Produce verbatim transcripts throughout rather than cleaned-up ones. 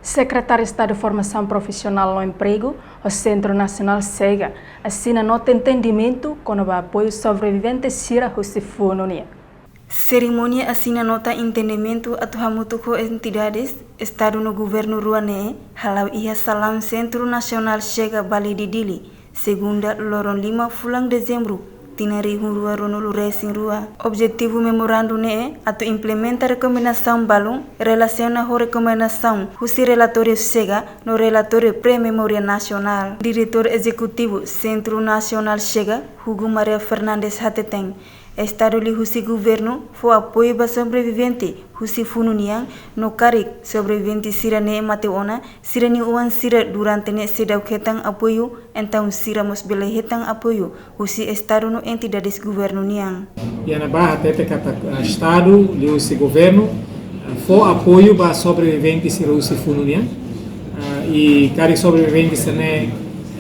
Sekretáriu Estadu Formasaun Profisionál no Empregu ho Sentru Nasionál SEGA asina nota entendimentu kona-ba apoiu sobrevivente sira husi funu nian. Serimónia asina nota entendimentu atu hamutuk ho entidades Estadu no governu rua ne'e hala'o iha salaun Sentru Nasionál SEGA Bali di Dili, segunda, loron lima fulan Dezembru, tinan rihun rua ruanulu resin rua. Objetivu memorandu ne'e atu implementa rekomendasaun balun relasiona ho rekomendasaun husi relatóriu SEGA no relatóriu pré-memória nasionál. Diretór Ezekutivu Sentru Nasionál SEGA, Hugo Maria Fernandes hateten, Estadu liuhusi governu fó apoiu ba sobrevivente husi funu nian, no karik sobrevivente sira-ne'e mate ona, sira-nia oan sira durante ne'e seidauk hetan apoiu, entaun sira mós bele hetan apoiu husi Estadu no entidades governu nian. Iha ne'ebá hatete katak, ah, Estadu liuhusi governu, ah, fó apoiu ba sobrevivente sira husi funu nian. Ah, i karik sobrevivente sira-ne'e,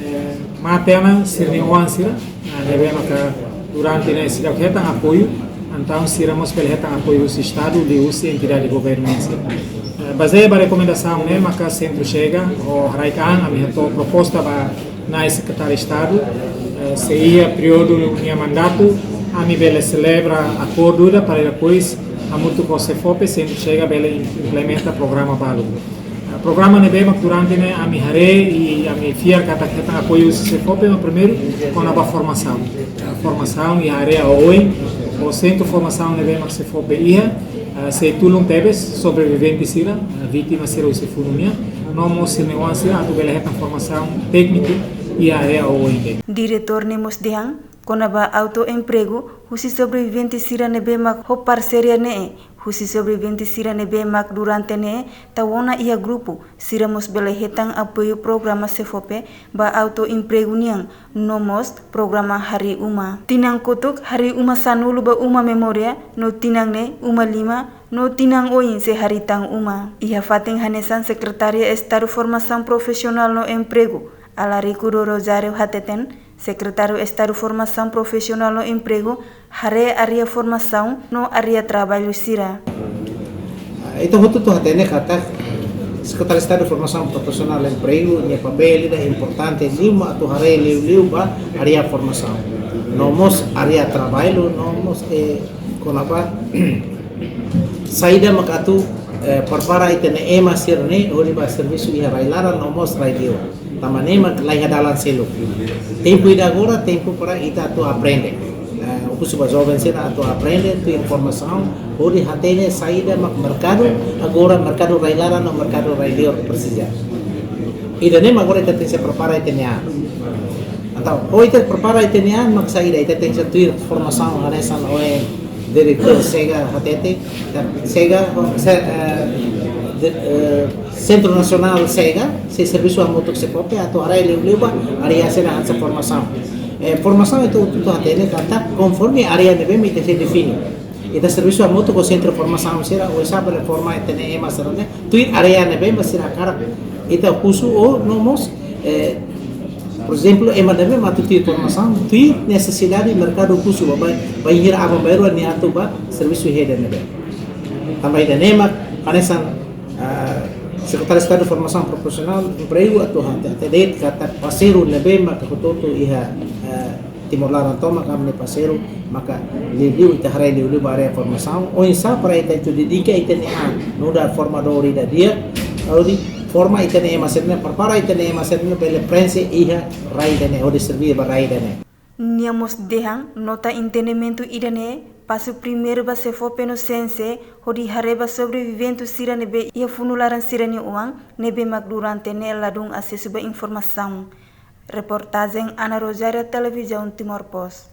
eh, mate ona, sira-nia oan sira, ah, ne'ebé maka durante ne'e seidauk hetan apoiu, entaun sira mós bele hetan apoiu husi Estadu liuhusi entidade governu nian sira. Eh, bazeia ba rekomendasaun ne'e maka Sentru SEGA ho haraik an ami hato'o proposta ba Na'i Sekretáriu Estadu, eh, se iha períodu nia mandatu, ami bele selebra akordu ida para depois hamutuk ho SEFOPE, Sentru SEGA bele im-, implementa programa balu. Eh, programa ne'ebé mak durante ne'e ami haree i ami fiar katak hetan apoiu husi SEFOPE, mak primeiru kona-ba formasaun. Eh, formasaun iha área oioin, ho sentru formasaun ne'ebé mak SEFOPE iha, ah, sei tulun tebes sobrevivente sira, ah, vítima sira husi funu nian, no mós sira-nia oan sira atu bele hetan formasaun tékniku iha área oioin de'it. Diretór ne'e mós dehan, kona-ba autoempregu husi sobrevivente sira ne'ebé mak ho parseria ne'e, husi sobrevivente sira ne'ebé mak durante ne'e tau ona iha grupu, sira mós bele hetan apoiu programa SEFOPE ba autoempregu nian, no mós programa harii uma. Tinan kotuk harii uma sanulu ba uma memória, no tinan neen uma lima, no tinan oin sei harii tan uma. Iha fatin hanesan Sekretária Estadu Formasaun Profisionál no Empregu, Alarico do Rosário hateten, Sekretáriu Estadu Formasaun Profisionál no Empregu haree área formasaun no área traballu sira. Ah, ita hotu-hotu hatene katak Sekretáriu Estadu Formasaun Profisionál Empregu nia papél ida importante liu mak atu haree liuliu ba área formasaun. No mós área traballu, no mós, eh, kona-ba saida mak atu, eh, prepara ita-nia ema sira-ne'e hodi ba servisu iha rai-laran no mós rai-liur. Tanba ne'e mak laiha dalan seluk. Tempu ida agora, tempu para ita atu aprende. Eh, husu ba joven sira atu aprende, tuir formasaun, hodi hatene saida mak merkadu, agora merkadu rai-laran no merkadu rai-liur presiza. Ida-ne'e mak agora ita tenke prepara ita-nia an. Entaun, ho ita prepara ita-nia an, mak saida ita tenke tuir formasaun hanesan ohin diretór SEGA hatete, SEGA, se-, eh, de-, eh, Sentru Nasionál SEGA sei servisu hamutuk ho SEFOPE atu haree liuliu ba área sira hanesan formasaun. Eh, formasaun ita hotu-hotu hatene katak konforme área ne'ebé mak ita sei define. Ita servisu hamutuk ho sentru formasaun sira, oinsá bele forma ita-nia ema sira-ne'e tuir área ne'ebé mak sira hakarak. Ita husu ou no mós, eh, por ezemplu, ema ne'ebé mak atu tuir formasaun, tuir nesesidade merkadu husu ba, ba, bainhira aban-bainrua nia atu ba servisu iha ida ne'ebé. Tanba ida-ne'e mak hanesan, ah, Sekretáriu Estadu Formasaun Profisionál Empregu atu hatete de'it katak parseiru ne'ebé mak hotu-hotu iha, eh, Timor laran tomak, ami-nia parseiru, maka liuliu ita haree liuliu ba área formasaun, oinsá para ita atu dedika ita-nia an, nu'udar formadór ida di'ak, hodi forma ita-nia ema sira-ne'e, prepara ita-nia ema sira-ne'e bele prenxe iha rai ida-ne'e, hodi serví ba rai ida-ne'e. Nia mós dehan nota entendimentu ida-ne'e pasu primeiru ba SEFOPE no CNC, hodi haree ba sobrevivente sira ne'ebé iha funu laran sira-nia oan, ne'ebé mak durante ne'e ladún asesu ba informasaun. Reportajen Ana Rosário, Televizaun Timor Post.